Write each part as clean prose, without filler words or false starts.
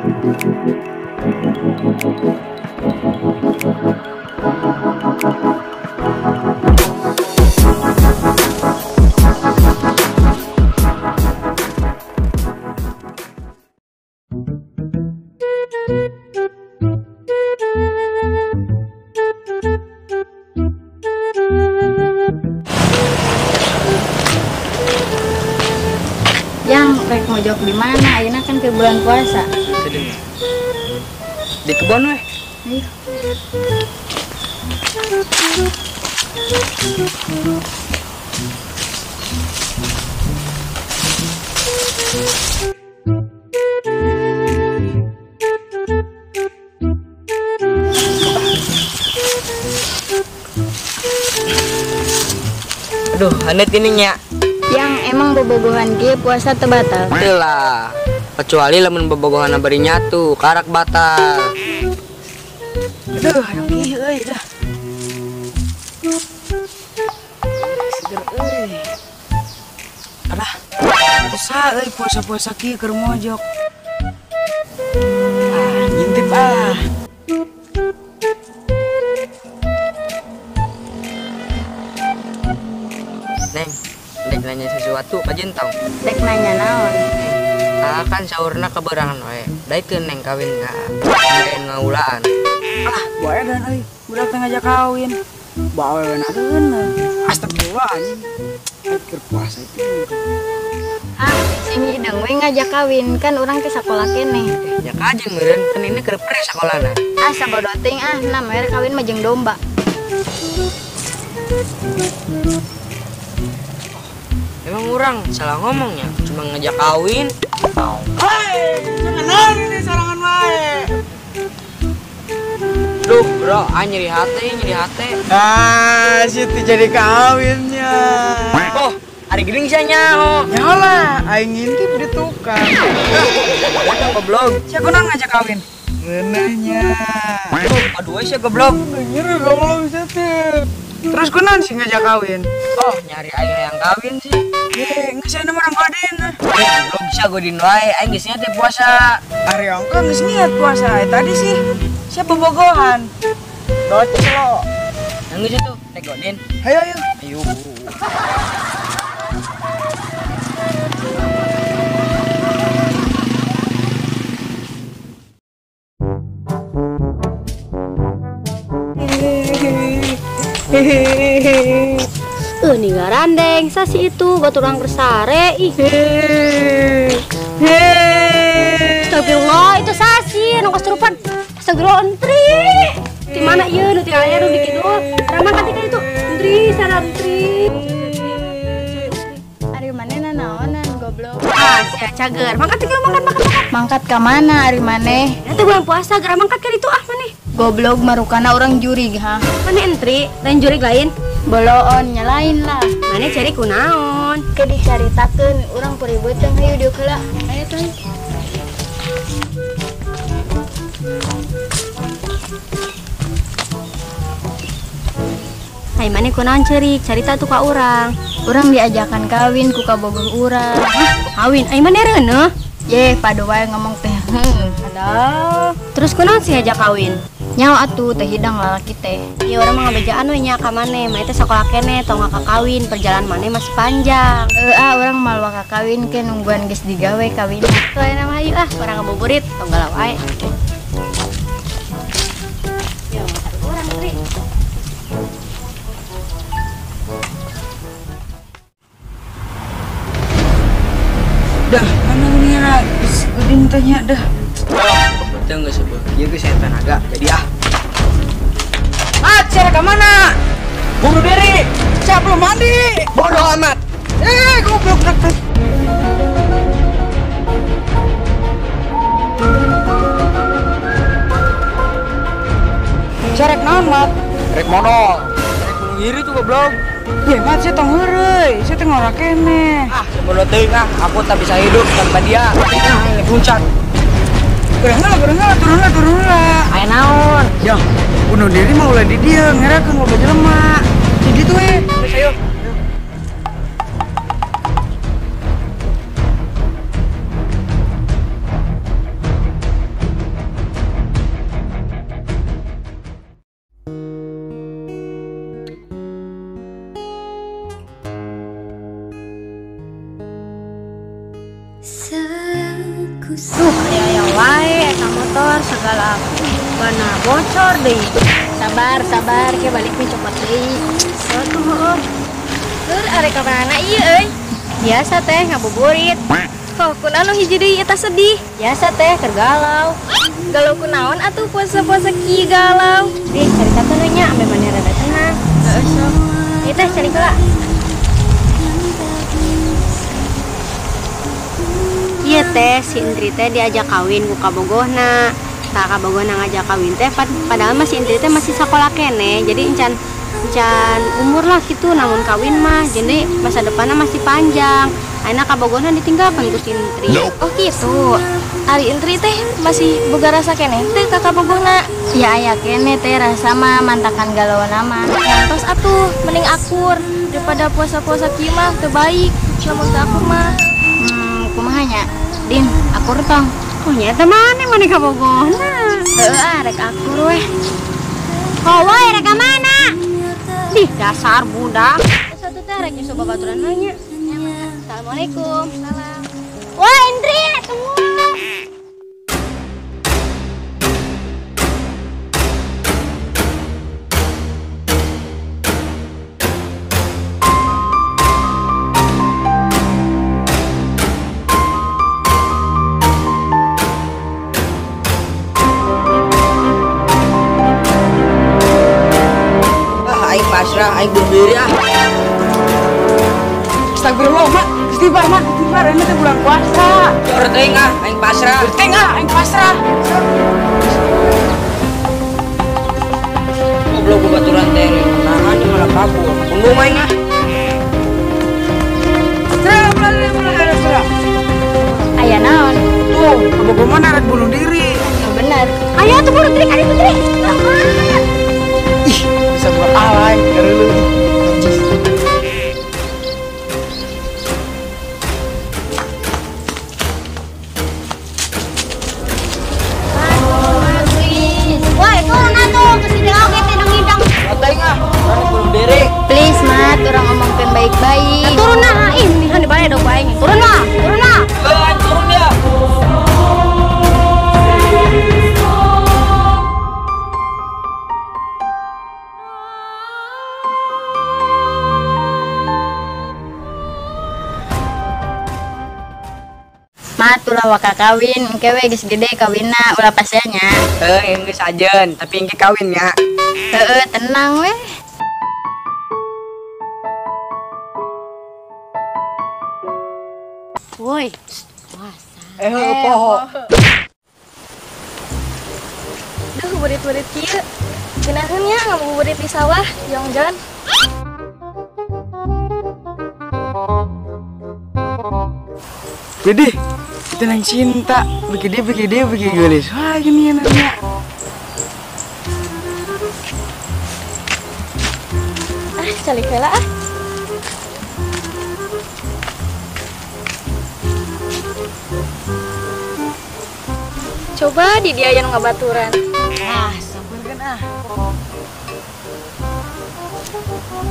Yang rek mojok di mana? Ayeuna kan ke bulan puasa. Di kebon weh. Ayo. Aduh, hanet ini nya. Yang emang bobogohan ge puasa teu batal. Teu lah. Kecuali lamun bobogohan bari nyatu, karak batal. Aduh, hayang ieu euy dah. Seger euy. Alah, puasa euy, puasa-puasa kieu keur mojok. Ah, ngintip ah. Neng, dek nanya sesuatu kajen tau. Dek nanya naon? Ah, kan sahurna keberangan we. Daikeun neng kawin ka. Lain ngaulaan. Ah, bae dan euy, budak teh ngajak kawin. Bae we nadeun. Astagfirullah anjing. Keur puasa itu. Ah, sing hidung we ngajak kawin kan urang teh sakola keneh. Ya kajen meureun, kan ini keur pre sakolana. Ah, sabodo teuing ah, nah mere kawin mah jeung domba. Emang orang salah ngomongnya, cuma ngajak kawin. Hei, jangan nari nih sorangan wae. Duh, bro, ah nyeri hati, nyeri hati. Ah, situ jadi kawinnya. Oh, hari gini saya nyaho. Nyaho lah, aing ngintip di tukang. Goblok. Siapa nang ngajak kawin? Ngeunahnya. Aduh, sia goblok. Nyeri goblok situ. Terus kunaon sih ngajak kawin? Oh, nyari aing yang kawin sih. Nggak sih orang godin. Belum bisa godin wae, aing geus niat puasa. Ari ongko geus niat puasa. Tadi sih siapa bobogohan? Doce lo. Yang geus itu, nek godin. Ayo ayo. Ayo. Nih garandeng sasi itu buat orang bersare ih. Astagfirullah itu sasi nu kasurupan. Astagfirullah entri. Di mana ieu nu tinggal aya nu di kidul. Ramah katika itu entri salam entri. Ari maneh nanaonan goblok. Ah sia cager. Mangkat tinggal makan makan makan. Mangkat ka mana ari maneh? Eta bulan puasa geura mangkat ka ditu ah maneh. Goblok marukana orang jurig ha. Maneh entri lain jurig lain. Boloon nyalain lah. Maneh cari kunaon? Ke dicaritakeun urang puribeuteung hayu dieu heula. Ayo tuh. Hai maneh kunaon ceurik? Carita tuh ka urang. Urang diajakan kawin ku kabogoh urang. Hah? Kawin? Ai maneh reuneuh? Ye, padu wae ngomong teh. Aduh. Terus kunaon sih ngajak kawin? Nyawa atuh teh hidang lalaki teh. Iya urang mah ngabejaan we nya ka maneh, maneh teh sakola keneh tong kawin, perjalanan maneh masih panjang. Heuh ah urang moal waka kawin ke nungguan geus digawe kawin. Tuh ayeuna mah hayu ah, urang ngabuburit tong galau wae. Ya motor urang Tri. Dah, mana ngira geus geuning teh nya dah. Betul nggak sebut? Iya gue saya tenaga, jadi ah. Mat, cara ke mana? Bunuh diri. Saya belum mandi. Bodoh amat. Goblok goblok. Carek naon, Mat? Rek modal. Rek bunuh diri tuh goblok. Ya, Mat, saya tong heureuy, saya teh ngora keneh. Ah, sebodoh teuing ah, aku tak bisa hidup tanpa dia. Ah, ini puncak. Gerang heula, turun heula, turun heula. Aya naon? Ya, bunuh diri mah ulah di dieu, ngerakeun loba jelema. Di ditu we. Geus ayo. Aya wae eta motor segala bana bocor deui. Sabar, sabar, ke balik mah copot deui. Atuh heueuh. Lur arek ka mana ieu euy? Biasa teh ngabuburit. Oh, kunaon nu hiji deui eta sedih? Biasa teh keur galau. Galau kunaon atuh puasa-puasa kieu galau? Ih, carita teh nu nya ambe maneh rada tenang. Heeh, sok. Ieu teh cari heula. Ieu teh si Indri teh diajak kawin ku kabogohna. Tah kabogohna ngajak kawin teh padahal mah si Indri teh masih sakola keneh. Jadi encan umur lah gitu namun kawin mah. Jadi masa depannya masih panjang. Ayeuna kabogohna ditinggalkan ku si Indri. Oh gitu. Ari Indri teh masih boga rasa keneh teh ka kabogohna. Ya aya keneh teh rasa mah mantakan galauan mah. Ngantos atuh mending akur daripada puasa-puasa kieu mah teu baik. Lamun teu akur mah. Kumaha nya? Din, akur tong. Oh nya eta maneh maneh kabogohna. Heueuh ah rek akur weh. Oh woi rek ka mana? Dih dasar budak. Satu teh rek nyusul babaturan mah nya. Assalamualaikum. Salam. Wah Indri, tunggu. Ah, aing pasrah, aing bunuh diri ah. Astagfirullah, Mat. Istighfar, Mat. Istighfar, ini teh bulan puasa. Jor teuing ah, aing pasrah. Teuing ah, aing pasrah. Goblok babaturan teh nahan malah kabur. Bunuh aing ah. Serah, Aya naon? Tuh, kabogoh mah rek bunuh diri. Ya bener. Ayo tuh bunuh diri, kali putri. Ih, bisa buat alay, gareuleuh. Woi, turun atuh ke sini oge teh ngidang. Teuing ah, urang bunuh diri. Please, Mat, urang ngomongkeun baik-baik. Nah, turun nah, ih mendingan dibayar dong aing. Turun lah, turun lah. Aing turun ya. Mat, ulah waka kawin, engke we geus gede kawinna, ulah pasea nya. Heuh, geus ajeun, tapi engke kawin nya. Heueuh, tenang weh. Woi, puasa. Poho. Duh, burit-burit kieu. Geunaheun nya ngabuburit di sawah, jongjon. Jadi, itu nang cinta, bikin dia, bikin gelis. Wah, gini nanya. Ah, calik heula ah. Coba di dia yang ngabaturan. Ah, sampurkeun ah.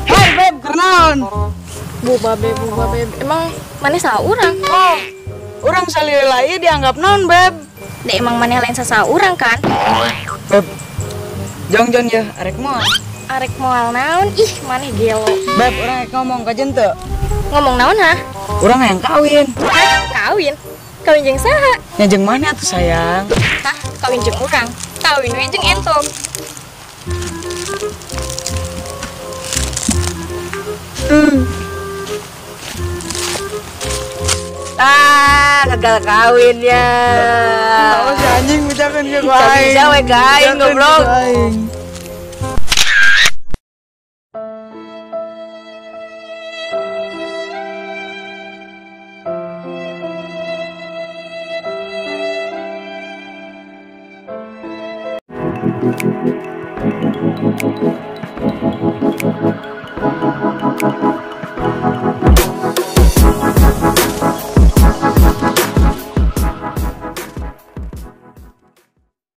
Hai beb, kunaon? Boba beb, boba beb. Emang maneh saha urang? Oh, urang salila ieu dianggap naon beb? Da emang maneh lain saha urang kan? Beb, jongjon ya, arek moal. Arek moal naon? Ih, maneh gelo. Beb, urang rek ngomong ka jeung teu? Ngomong naon hah? Urang hayang kawin. Hah? Kawin? Kawin jeung saha? Nya jeung mana atuh sayang? Hah? Kawin jeung urang? Kawin we jeung entong. Ah, gagal kawin ya. Tahu si anjing ucapan ke aing. Bisa we ka aing goblok.